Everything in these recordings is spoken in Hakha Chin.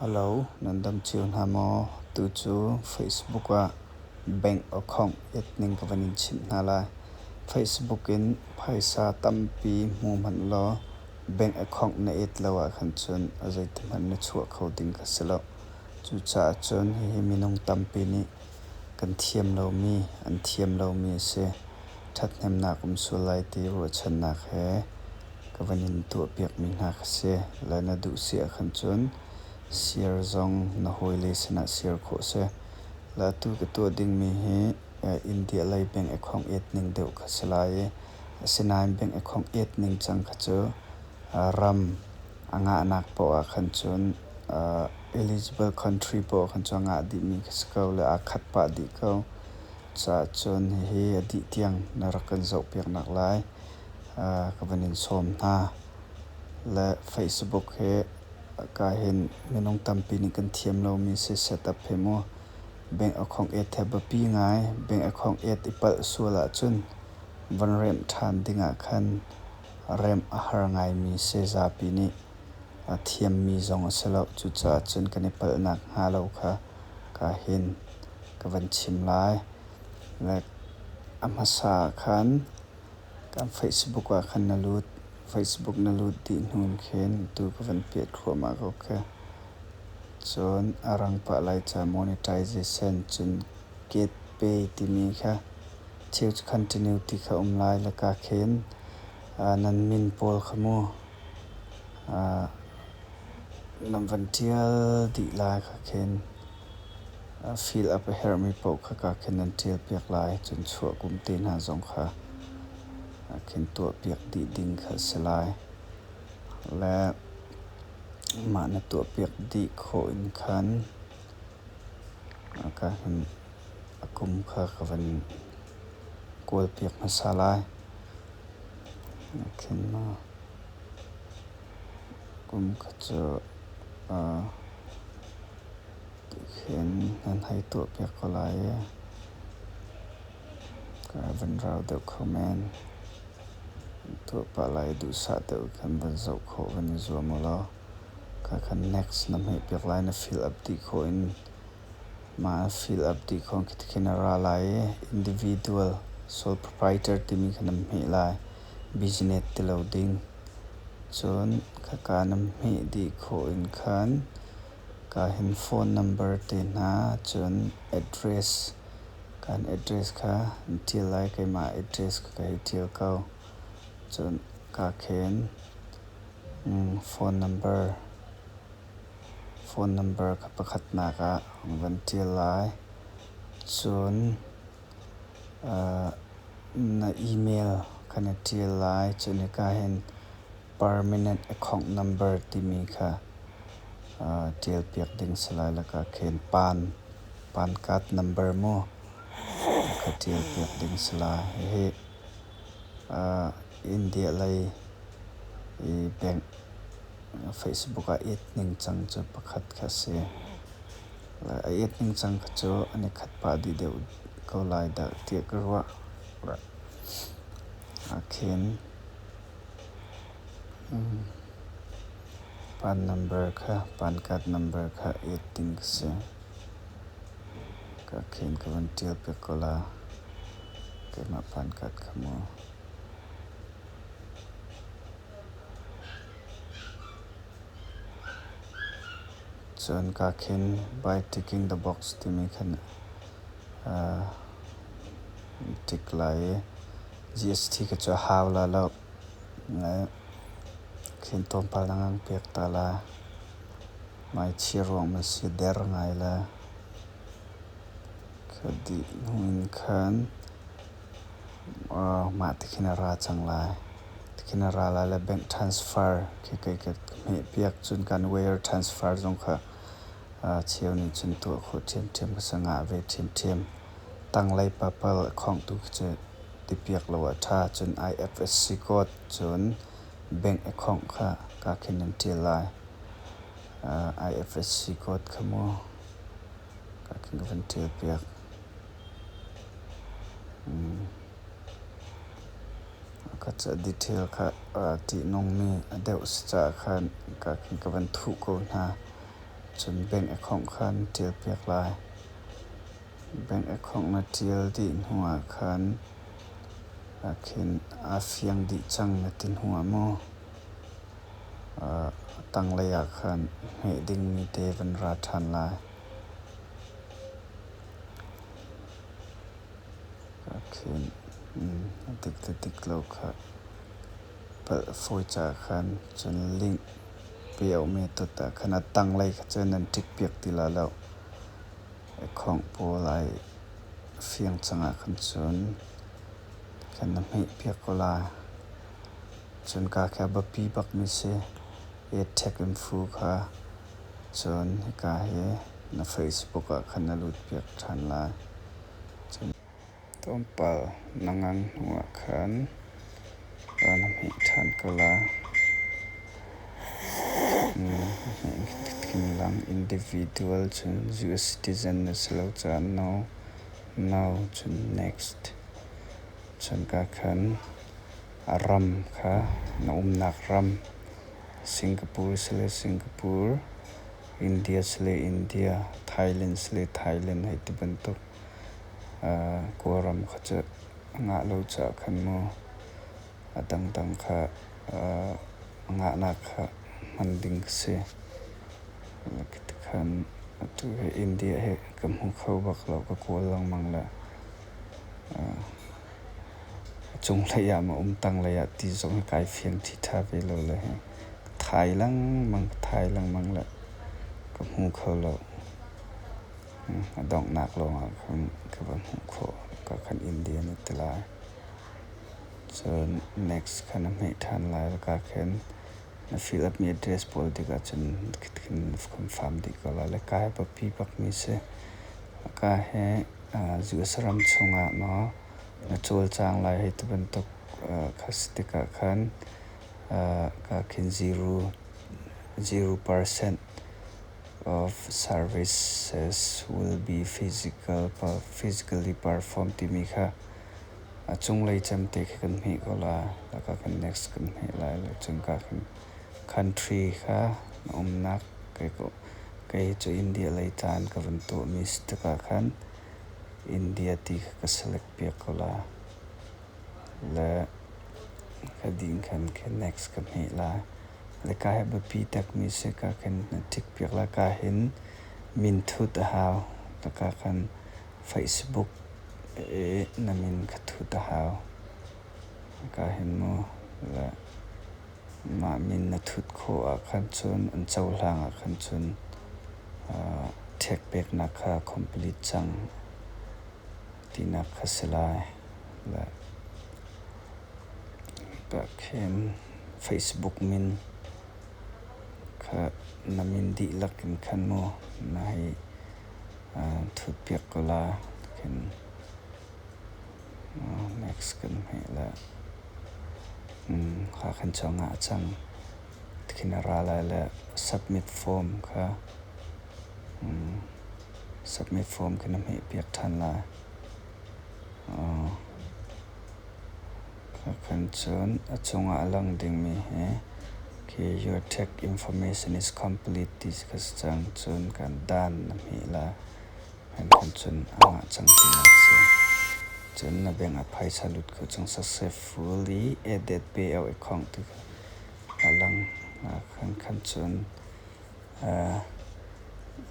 Hello, nan dam cio hna maw? Tucu Facebook ah bank account et ning ka van in chimh hna lai. Facebook in phaisa tampi hmu hmanh law bank account na et lo ahkhan cun a zeitihmanh na chuah kho ding kha si lo. Cucaah cun hihi minung tampi nih kan thiam lomi, an thiam lomi a si. Ṭhathnemnak um sual lai ti ruahchannak he ka van in tuahpiakmi hna kha si. Le na duh si ahkhan cun share zong na hawile sinah share khawh si. Le atu ka tuah dingmi hi India lei bank account et ning deuh kha si lai i asinain bank account et ning cang kha cu ram a ngahnak paoh ah khan cun eligible country paoh ah khan cun a ngah dihmi kha si ko le aa khat pah dih ko. Caah cun hihi a dih tiang na rak kan zohpiaknak lai ka van in sawm hna. Le Facebook hi ka hin minung tampi nih kan thiam lomi si setup hi mu bank account add he biapi ngai. Bank account add i palh sual ahcun van remh ṭhan dingah khan remh a har ngaimi si zapi nih a thiammi zong a si lo. Cucaah cun kan i palhnak hnga lo kha ka hin ka van chim lai. Le a hmasa ah khan kan Facebook ah khan na lut. Facebook na lut dih hnu khin tu ka van piat thluahmah ko khi. Cun a rang pah lai ca monetization cun get pay timi kha cheu cu continue ti kha um lai le ka khin nan min pawl kha mu nan van ṭial dih lai kha khin fill up a herhmi paoh kha ka khin nan ṭial piak lai. Cun chuah kum te hna zong kha khin tuah piak dih ding kha a si lai. Le mah na tuah piak dih khawh in khan ka hin a kum kha ka van kawl piak hmasa lai. Khin maw kum kha cu tikhin nan hei tuah piak ko lai i ka van rau deuh kho men. Tuah pah lai duhsah deuh khan van zoh khawh van i zuam u law kha khan next na hmeh piak lai na fill up dih khawh in mah fill up dih khawh khi tikhin a ra lai i individual sole proprietor timi kha na hmeh lai business ti lo ding. Cun khaka na hmeh dih khawh in khan ka hin phone number te hna cun address kan address kha an ṭial lai keimah address kha ka hei ṭial ko. Cun ka khen phone number phone number kha pakhatnak ah van ṭial lai. Cun na email kha na ṭial lai. Cun hika hin permanent account number timi kha ṭialpiak ding si lai le ka khen PAN PAN card number mu kha ṭialpiak ding si lai. Hihi India lei i bank Facebook ah it ningcang cu pakhat kha a si. A it ningcang kha cu an i khat pah dih deuh ko lai dah tiah ka ruah. Khin PAN number kha PAN card number kha it ding ka si. Ka khin ka van ṭial piak ko la. Keimah PAN card kha mu. Cun ka khin by ticking the box timi khan tick lai i GST kha cu a hau la lo. Khin tlawmpal na ngang piak ta la. Ngaichia ruang na si der ngai la. Kha dih hnu in khan mah ti khin a ra cang lai. Tikhin a ra lai le bank transfer khi kei ka hmeh piak cun kan wire transfer zong kha cheu nih cun tuah khawh ṭhiamṭhiam ka si ngah ve ṭhiamṭhiam. Tanglei papal a khongtu khi cu ti piak lo ah ṭha. Cun IFSC code cun bank account kha ka khin nan ṭial lai. IFSC code kha mu ka khin ka van ṭial piak. Ka ca detail kha ṭihnungmi a deuh si caah khan ka khin ka van thuh ko hna. Cun bank account kha na ṭial piak lai. Bank account na ṭial dih hnuah khan khin aa fiang dih cang na ti hnuah maw a tanglei ah khan hmeh dingmi te van ra ṭhan lai. Khin a dik le dik lo kha palh a fawi caah khan cun link payout method ah khan a tanglei kha cun nan tick piak ti lai lo. Account pawl ai fiang cang ah khan cun khan na hmeh piak ko lai. Cun ka khi a biapi bakmi si. Add tag info kha cun hika hi na Facebook ah khan na lut piak ṭhan lai. Cun tlawmpal na ngang hnuah khan na hmeh ṭhan ko lai. Khin lang individual cun US citizen na si lo caah no, no cun next. Cun ka khan a ram kha na umnak ram Singapore sile Singapore, India sile India, Thailand sile Thailand hei ti bantuk Kawlram kha cu a ngah lo caah khan mu a dangdang kha a ngahnak kha hman ding a si. Khan atu hi India hi ka hmu kho bak lo, ka kawl lengmang le a cunglei ah ma um tanglei ah ti zong hi kai fiang ṭhiṭha ve lo le hi thai lengmang thai lengmang le ka hmu kho lo. A donghnak lawngah khan ka va hmuh khawh ka khan India na ti lai. Cun next kha na hmeh ṭhan lai ka khin na fill up mi address pawl tikah cun khin confirm dih ko lai le kai biapi bakmi si. Ka he US ram chungah maw na cawlcang lai hei ti bantuk kha si tikah khan ka khin 0% of services will be physically performed timi kha a cunglei cemte khi kan hmeh ko lai. Laka kan next kan hmeh lai le cun ka khin country kha na umnak kei cu India lei caan ka van tuahmi si tikah khan India ti kha ka select piak ko lai. Le ka din khan khin next ka hmeh lai. Le ka hi biapi takmi si ka khin na tick piak lai. Ka hin min thut a hau. Ka khan Facebook i na min kha thut a hau. Ka hin mu le mah min na thut khawh ah khan cun an cohlang ah khan cun ṭhek peknak kha complete cang tinak kha si lai. Le ka khin Facebook min kha na min dihlak in khan mu na hei thut piak ko la. Khin next kan hmeh le kha khan cu a ngah cang. Tikhin a ra lai le submit form kha submit form khi na hmeh piak ṭhan lai. Kha khan cun a cungah a lang dingmi hi khi your tag information is complete ti kha si cang. Cun kan done na hmeh lai. Khan cun a ngah cang tinak a si. Cun na bank ah phaisa lut kho cang successfully added payout account ti kha a lang. Khan khan cun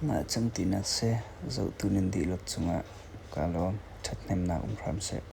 ngah cang tinak si. Zohtu nan dihlak cungah kaa lawm. Ṭhathnemnak um hram seh.